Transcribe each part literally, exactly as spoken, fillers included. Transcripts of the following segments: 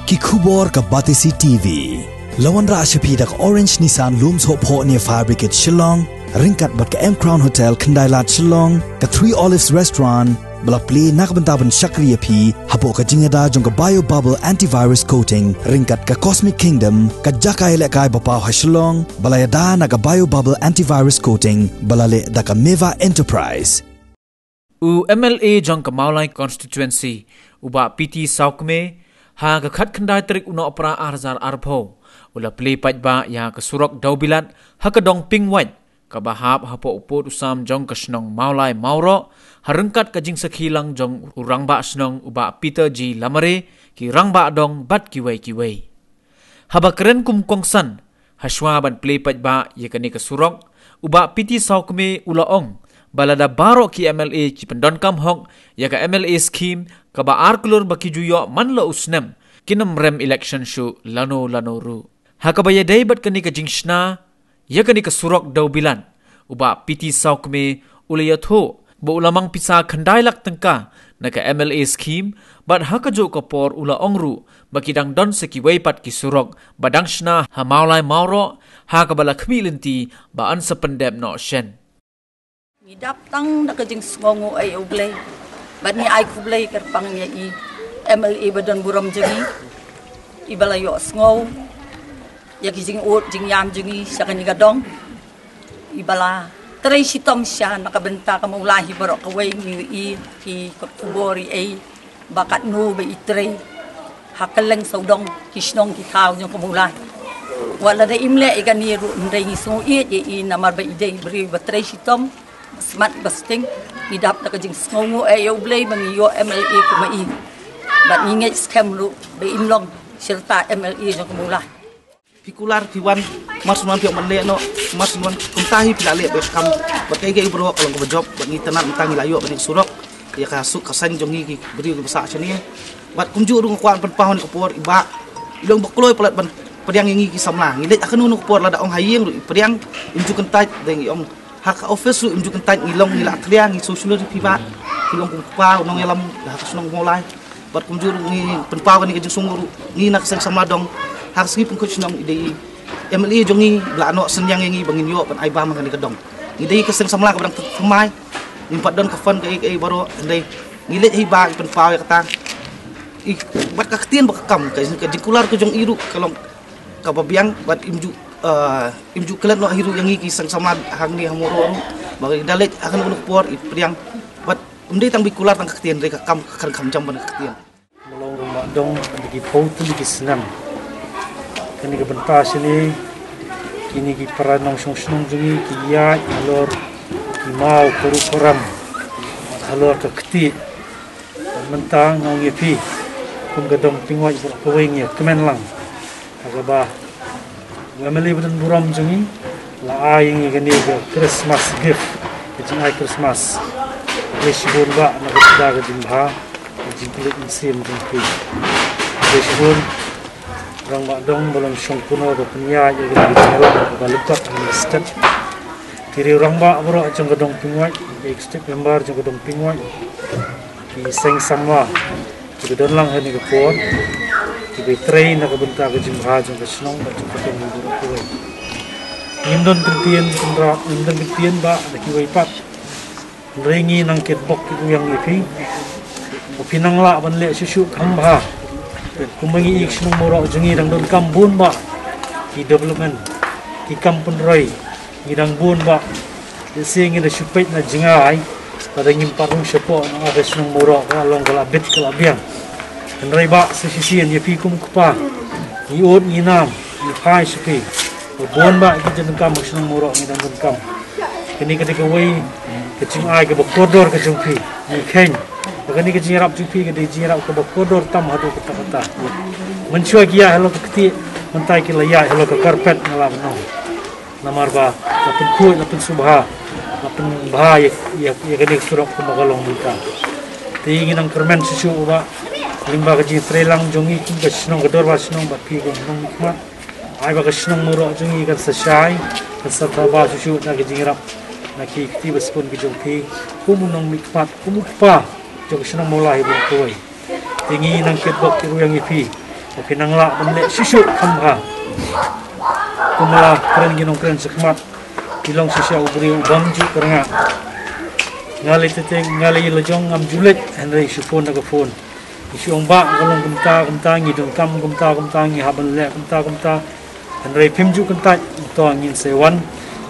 Ki khubor ka Batesi T V. La wanrah sha phi da ka Orange Nissan Lum Sohphoh near Fire Brigade Shillong, ryngkat bad ka M Crown Hotel Khyndai Lad Shillong, ka Three Olives Restaurant, ba la plie na ka bynta ban shakri ïa phi hapoh ka jingïada jong ka Bio Bubble Antivirus Coating ryngkat ka Cosmic Kingdom, ka jaka ïalehkai ba paw ha Shillong, ba la ïada na ka Bio Bubble Antivirus Coating ba la leh da ka Meva Enterprise. U M L A jong ka Mawlai Constituency, u Bah P T Sawkmie, ha ka khatkhyndai tarik u Nohprah ar hajar arphew, u la plie paidbah ïa ka surok Dewbilat ha ka Dong Pingwait, kaba hap hapoh u pud u sam jong ka shnong Mawlai Mawroh, ha ryngkat ka jingsakhi lang jong u Rangbah Shnong u Bah Peter G Lamare, ki Rangbah Dong bad kiwei kiwei. Haba kren kum u kongsan, hashwa ban plie paidbah ïa kane ka surok, u Bah P T Sawkmie u la ong ba lada baroh ki M L A ki pyndonkam hok ïa ka M L A scheme kaba ar klur ba ki ju ïoh man la u snem, kin ym rem election shuh lano lano ruh. Ha kaba ïadei bad kane ka jingshna ïa kane ka surok Dewbilat, u Bah P T Sawkmie u la ïathuh ba u la mang pisa khyndai lak tyngka na ka M L A scheme, bad ha kajuh ka por u la ong ruh ba ki dang don sa kiwei pat ki surok ba dang shna ha Mawlai Mawroh, ha kaba la khmih lynti ba yn sa pyndep noh shen. Ngi dap tang da ka jingsngewnguh ïa U Blei bad ngi ai khublei kyrpang ïa i M L A ba don burom jong ngi, i ba la ïohsngew ïa ki jingud jingïam jong ngi sha kane ka dong, i ba la trei shitom sha na ka bynta ka Mawlai hi baroh kawei. Ngi ïohi ki khubor i ei ba katno ba i trei ha kylleng sawdong ki shnong ki thaw jong ka Mawlai. Wat lada im leh ïa kane ruh, hynrei ngi sngew ïeit ïa i namar ba i dei briew ba trei shitom, smat ba sting. Ngi dap da ka jingsngewnguh ïa U Blei ba ngi ïoh M L A kum i, bad ngi ngeit skhem ruh ba im long shirta M L A jong ka Mawlai. Phi kular phi wan, mar shu wan phi ong ban leh noh, mar shu wan kumta hi phi la leh bad kam, bad kaei kaei baroh ka long kaba jop, bad ngi tang mynta ngi la ïoh bad ïa ka surok ïa ka suk ka saiñ jong ngi ki briew kiba sah shane. Bad kumjuh ruh nga kwah ban pynpaw ha kane ka por i Bah, i long ba kloi palat ban pdiang ïa ngi ki samla. Ngi leit ha kano kano ka por, lada ong ha ïing ruh i pdiang, im ju kyntait, dang i ong ha ka office ruh im ju kyntait, ngi long ngi la thlia, ngi sngewsynei ïa phi Bah, phi long kum u kpa u nongïalam ha ka shnong Mawlai. Bad kumjuh ruh ngi pynpaw kane ka jingsngewnguh ruh, ngi na ka seng samla dong, ha ka sngi pynkut shnong i dei i M L A jong ngi ba la noh synñiang ïa ngi ba ngin ïoh ban ai bam ha kane ka dong. Ngi dei ka seng samla kaba dang thymmai, ngim pat don ka fund kaei kaei baroh, hynrei ngi leit hi Bah i pynpaw ïa kata. I, bad ka ktien bad ka kam, ka, ka jingkular ka jong i ruh ka long kaba biang, bad im ju, ah, im ju klet noh hi ruh ïa ngi ki seng samla hangne ha Mawroh ruh, ba i da leit ha kano kano ka por i pdiang. Bad ym dei tang ba i kular tang ka ktien, hynrei ka kam ka kham jam ban ka ktien. Mlong Rangbah Dong, da ki phew tylli ki snem. Kane ka bynta shane, kine ki para nongshong shnong jong ngi ki ïaid halor ki maw ka ruh ka ram, halor ka ktieh. Mynta nga ong ïa phi, kum ka Dong Pingwait baroh kawei ngi ïa kmen lang ha kaba u M L A ba don burom jong ngi la ai ïa ngi kane ka Christmas gift, ka jingai Christmas. Khublei shibun Bah na ka bynta ka jingbha, ka jingkylli mynsiem jong phi. Khublei shibun Rangbah Dong ba long shongkuno ba pynïaid ïa kane ka jingïalang kaba lyngkot ha kane ka step. Ki riew rangbah baroh jong ka Dong Pingwait, ki executive member jong ka Dong Pingwait, ki seng samla kiba don lang ha kane ka por, kiba trei na ka bynta ka jingbha jong ka shnong bad jong ka dong baroh kawei. Ngim don kyntien Kynrad, ngim don kyntien Bah da kiwei pat. Hynrei ngi nang kitbok ki rwiang ïa phi ba phi nang lah ban leh shuh shuh kham bha. Kumba ngi ïa ka shnong Mawroh jong ngi dang donkam bun Bah ki development, ki kam pynroi. Ngi dang bun Bah, lehse ngi da shu peit na jngai, lada ngim pat rung shapoh na ka shnong Mawroh, ka long ka la bit ka la biang. Hynrei Bah, sa shisien ïa phi kum u kpa, ngi ud ngi nam, ngi phai sha phi. Ba bun Bah ki jingdonkam ka shnong Mawroh ngi dang donkam. Kane ka dei kawei ka jingai kaba kordor ka jong phi. Ngi kheiñ ba kane ka jingïarap jong phi ka dei jingïarap kaba kordor tam haduh katta katta. Mynshuwa ki ïaid halor ka ktieh, mynta ki la ïaid halor ka carpet, nga lah ban ong. Namar ba la pynkhuid, la pynsngewbha, la pynbha ïa, ïa, ïa kane ka surok kumba ka long mynta. Te ngi nang kyrmen shuh shuh Bah, lyngba ka jingtreilang jong ngi kum ka shnong, ka dorbar shnong bad phi kum u nongmihkhmat, ai ba ka shnong Mawroh jong ngi kan sa shai, kan sa thaw bha shuh shuh na ka jingïarap na ki kti ba sbun ki jong phi, kum u nongmihkhmat, kum u kpa jong ka shnong Mawlai baroh kawei. Te ngi nang kitbok ki rwiang ïa phi, Phi nang lah ban leh shisha kham bha. Kumba la kren ki nongkren shakhmat, phi long shisha u briew u bym ju kyrngah. Nga lei te te nga lei la jong ngam ju leit, hynrei shu phone da ka phone. Ngi shu ong ba ka long kumta kumta, ngi donkam kumta kumta, ngi hap ban leh kumta kumta. Hynrei phim ju kyntait, to ngin sa wan,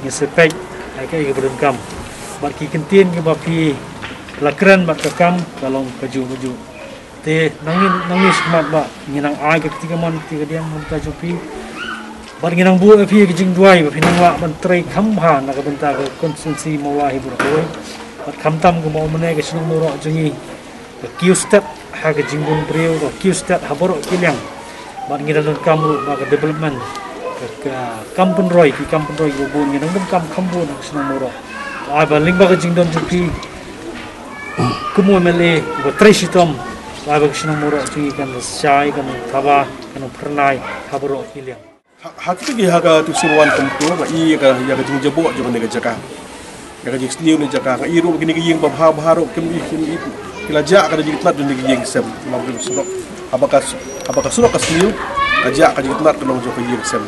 ngin sa peit ïa kaei kaba donkam. Bad ki kyntien kiba phi la kren bad ka kam ka long kajuh kajuh. Te nang ngi, nang ngi shakhmat ba ngi nang ai ka kti kamon kti kadiang na ka bynta jong phi. Bad ngi nang buh ïa phi ka jingduwai ba phi nang lah ban trei kham bha na ka bynta ka konstituensi Mawlai hi baroh kawei. Bad khamtam kumba ong mynne ka shnong Mawroh jong ngi ka kiew stet ha ka jingbun briew, ka kiew stet ha baroh ki liang. Bad ngi la donkam ruh ba ka development, ka, ka kam pynroi, ki kam pynroi kiba bun, ngi nang donkam kham bun ha ka shnong Mawroh. Ai ba lyngba ka jingdon jong phi kum u MLA uba trei shitom, ai ba ka shnong Mawroh jong ngi kan shai, kan thaba, kan phyrnai ha baroh ki liang. Ha, ha kito ki, ha ka tu sing wan kum tu, nga i ïa ka, ïa ka jingjaboh jong kane ka jaka, ïa ka jingsniew ne jaka. Nga i ruh kine ki ïing babha bha ruh kim i, kim i, ki la jah ka jingtnat jong kine ki ïing sem. Namar ka surok, haba ka, haba ka surok ka sniew, ka jah ka jingtnat ka long jong ka ïing sem.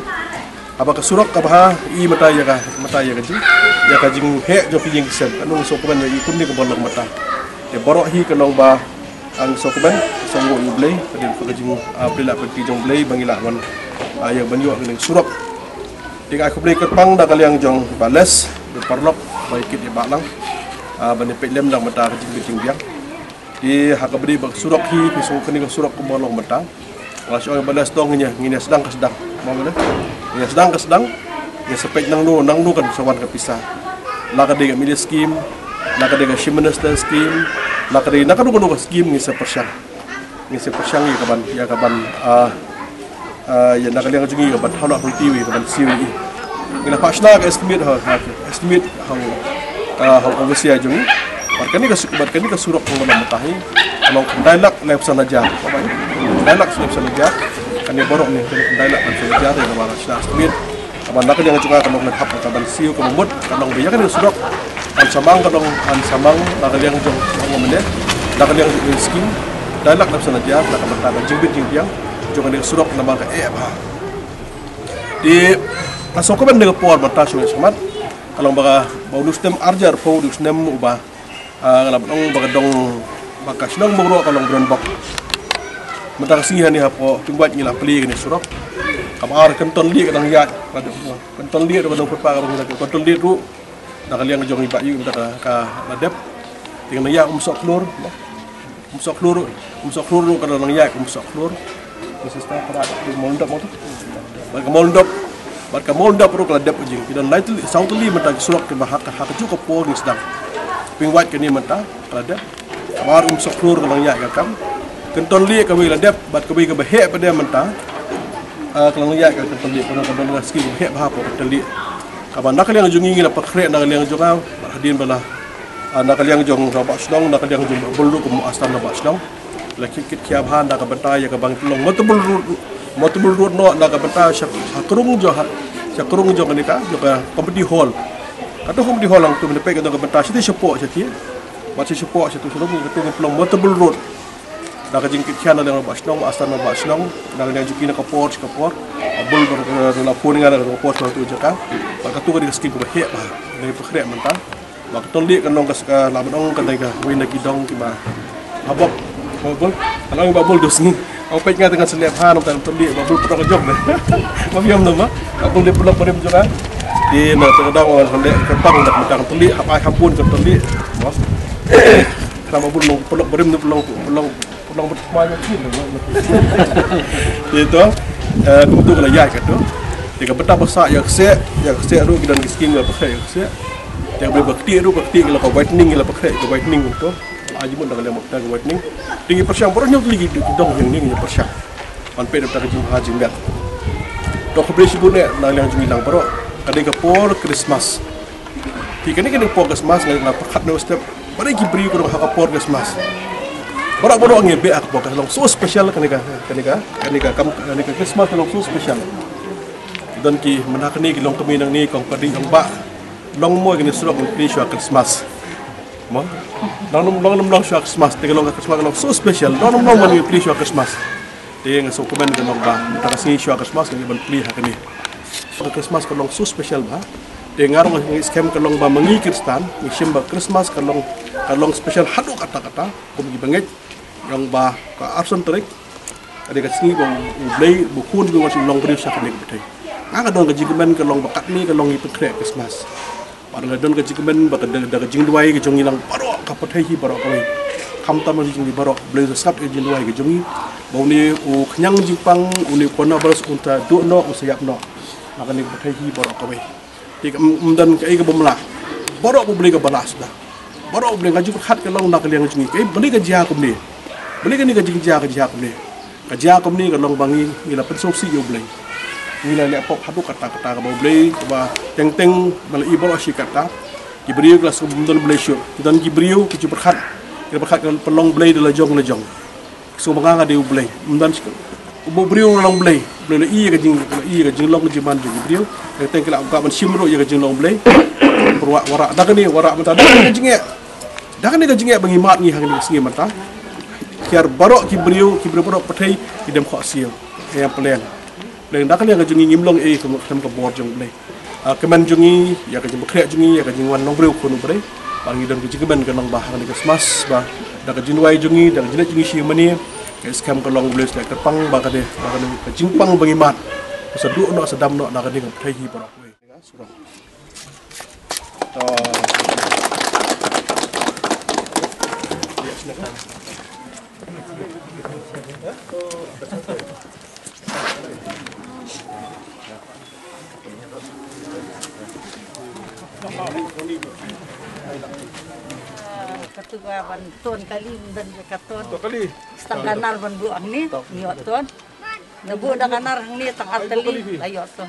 Haba ka surok ka bha, i mynta ïa ka, mynta ïa ka jing, ïa ka jingheh jong ki ïing sem. Ka nong so kumne i kumne ka ban long mynta. Te baroh hi ka long ba ang so kumne, so ngu U Blei, ka dei ka jing, ah, pela peti jong U Blei ba ngi lah ban, ah, ïa ban ïoh ka surok. Te nga ai khublei kyrpang da ka liang jong ba les, ba paralok, ba ïa kit ïa ba lang, ah, ban ïa peit lem da mynta ka jingbit jingbiang. Te ha kaba dei ba ka surok hi, phi sngew kane ka surok kumba long mynta. Nga la shu ong ba la sdang ngin ïa, ngin ïa sdang ka sdang. Mo ba la? Ngin ïa sdang ka sdang. Ngin sa peit nangno, nangno kan sa wan ka pisa. La ka dei ka MLA scheme, la ka dei ka Chief Minister scheme, la ka dei na kano kano ka scheme ngin sa pyrshang. Ngin sa pyrshang ïa ka ban, ïa ka ban, ah, ah, ïa na ka liang jong ngi ïa ka ban thaw na ka riti ïa ka ban siew ïa. Ngi la phah shna ka estimate ha, ha, estimate ha, ah, ha overseer jong ngi. Bad kane ka su-, bad kane ka surok ka long mynta hi, ka long khyndai lak laiphew san hajar. Khyndai lak laiphew san hajar. Kane baroh ne khyndai lak laiphew san hajar ïa kaba la shna estimate. Kaba na ka liang jong nga ka long ban hap ka ban siew ka mut ka long ba ïa kane surok. Kan samang ka long, kan samang na ka liang jong nga mynne. Na ka liang jong skim. Khyndai lak laiphew san hajar na ka bynta ka jingbit jingbiang jong kane surok namar ka eh bha. Te ka sngewkmen ne ka por mynta shu smat. Ka long ba ka, ba u snem arjar phew u snem uba, ah, nga la ban ong ba ka dong, ba ka shnong Mawroh ka long ba don bok. Mynta ka sngi hangne hapoh Pynwait ngi la plie kane surok. Kaba ar Kynton Lieh ka dang ïaid, ka dang, Kynton Lieh ka dang pyrpah ka dang, Kynton Lieh ruh na ka liang jong i Bah Ïu mynta ka, ka la dep. Te ngi nang ïaid Umsohkhlur. Umsohkhlur, Umsohkhlur ruh ka dang ïaid Umsohkhlur. Ka sister para ka Mawlyndop mo tu. Bad ka Mawlyndop, bad ka Mawlyndop ruh ka la dep jing. Ki don lai tylli, saw tylli mynta ki surok kiba ha ka, ha kajuh ka por ngi sdang. Pynwait kane mynta ka la dep. Kaba ar Umsohkhlur ka dang ïaid ka kam. Kynton Lieh kawei la dep, bad kawei kaba heh pat de mynta. Ah, ka dang ïaid ka Kynton Lieh, ka dang, ka dang skim kaba heh bha hapoh Kynton Lieh. Kaba na ka liang jong ngi ngi la pynkhreh na ka liang jong nga, bad hadien ba la, ah, na ka liang jong u Bah Shnong, na ka liang jong u Bah Bul ruh kum u Aslam na Bah Shnong. La kit kit khia bha na ka bynta ïa ka ban pynlong multiple road, multiple road noh na ka bynta sha, sha krung jong ha, sha krung jong kane ka, jong ka community hall. Kato community hall hangto mynta peit ka dei ka bynta shathie shapoh shathie. Bad shathie shapoh shathie shapoh kato ka pynlong multiple road. Na ka jingkit khia na liang Bah Shnong, Aslam na Bah Shnong, na ka liang jong ki na ka por sha ka por. Bul ba, eh, la phone nga na ka por sha tu jaka. Bad kato ka dei ka skim kaba heh bha. Dei pynkhreh mynta. Ba ka Kynton Lieh ka long ka, ka la ban ong ka dei kawei na ki dong kiba ha bok. Ba Bul, ka long Bah Bul dusni. Ong peit nga te ngan sa leh bha na ka Kynton Lieh, Bah Bul pynlong ka jong ne. Ba biang nama, Bah Bul dei pynlong barim jong nga. Te na ka dong wan leh ka tang na ka Kynton Lieh, hap ai hap bun ka Kynton Lieh. Bos. Ka Bah Bul long pynlong barim ne pynlong, pynlong, pynlong bad kmai ba kin. Te to, eh, kumtu ka la ïaid kato. Te ka bynta ba sah ïa ka kseh, ïa ka kseh ruh ki don ki skim ba pynkhraw ïa ka kseh. Te ka bynta ba ktieh ruh, ba ktieh ki la ka whitening, ki la pynkhraw ïa ka whitening kumtu. Ai jingmut na ka liang ba ka whitening. Te ngi pyrshang baroh hynñiew tylli ki dong hangne ngi pyrshang ban peit na ka jingbha jingmiat. To khublei shibun eh na ka liang jong ngi lang baroh. Ka dei ka por Christmas. Te kane ka dei ka por Christmas, nga la pyrkhat na u step. Ba dei ki briew ki dong ha ka por Christmas. Baroh baroh ngi beh ha ka por ka long so special kane ka, kane ka, kane ka kam, kane ka Christmas ka long so special. Don ki mynta kane ki long kmie nangne kong padi ong ba long mo kane surok ngi plie shuwa Christmas. Mo? Long long long long shuwa Christmas, te ka long ka Christmas ka long so special. Long long long ngi plie shuwa Christmas. Te nga sngewkmen ka long ba mynta ka sngi shuwa Christmas ngi ban plie ha kane. Shuwa Christmas ka long so special ba. Te nga ruh ngi skhem ka long ba ma ngi Khristan ngi shim ba Christmas ka long, ka long special haduh katta katta kum ki bangeit. Ka long ba ka arphew san tarik ka dei ka sngi ba U Blei ba khun jong ngi wan shu long briew sha kane ka pyrthei. Nga ka don ka jingkmen ka long ba katne ka long ngi pynkhreh Christmas. Ba la don ka jingkmen ba ka da, da ka jingduwai ka jong ngi lang baroh ka pyrthei hi baroh kawei. Khamtam ka jong ngi baroh Blei u sngap ka jingduwai ka jong ngi. Ba une u khñiang jingpang une u coronavirus un sa duh noh un sa ïap noh. Na kane ka pyrthei hi baroh kawei. Te ka ym don kaei ka bym lah. Baroh ba U Blei ka ba lah suda. Baroh U Blei nga ju pyrkhat ka long na ka liang jong ngi kaei balei ka jia kumne. Balei kane ka jingjia ka jia kumne. Ka jia kumne ka long ba ngi ngi la pynsngewsih ïa U Blei. Ngi la leh pop haduh katta katta kaba U Blei kaba teng teng ba la i baroh shi katta. Ki briew ki la sngewbha ym don Blei shuh. Ki don ki briew ki ju pyrkhat, ki la pyrkhat ka pynlong Blei da la jong la jong. Ki sngewbha nga nga dei U Blei. Ym don shi, u briew la long Blei. Blei la i ïa ka jing, la i ïa ka jinglong ka jingman jong ki briew. Teng teng ki la kwah ban shim ruh ïa ka jinglong Blei. Pyrwa warah da kane warah mynta da kane ka jingeh. Da kane ka jingeh ba ngi mad ngi ha kane ka sngi mynta. Kiar baroh ki briew, ki briew baroh pyrthei ki dem khohsiew. Ïa plan. Plan da kane ka jong ngi ngim long ei ka khlem ka bor jong Blei. Ah, kmen jong ngi, ïa ka jingpynkhreh jong ngi, ïa ka jingwan long briew khun U Blei. Ba ngi don ka jingkmen ka long ba ha kane ka Christmas ba da ka jingduwai jong ngi, da ka jingleit jong ngi shi mane. Ka skhem ka long Blei sa kyrpang ba kane, ba kane ka jingpang ba ngi mad. Sa duh noh, sa dam noh, da kane ka pyrthei hi baroh. Katu ka ban ton kali, ban kali ton. Kali. Stang kanal ban buang ni, ni ton. Nabu da kanar ni tang atali, ayo to.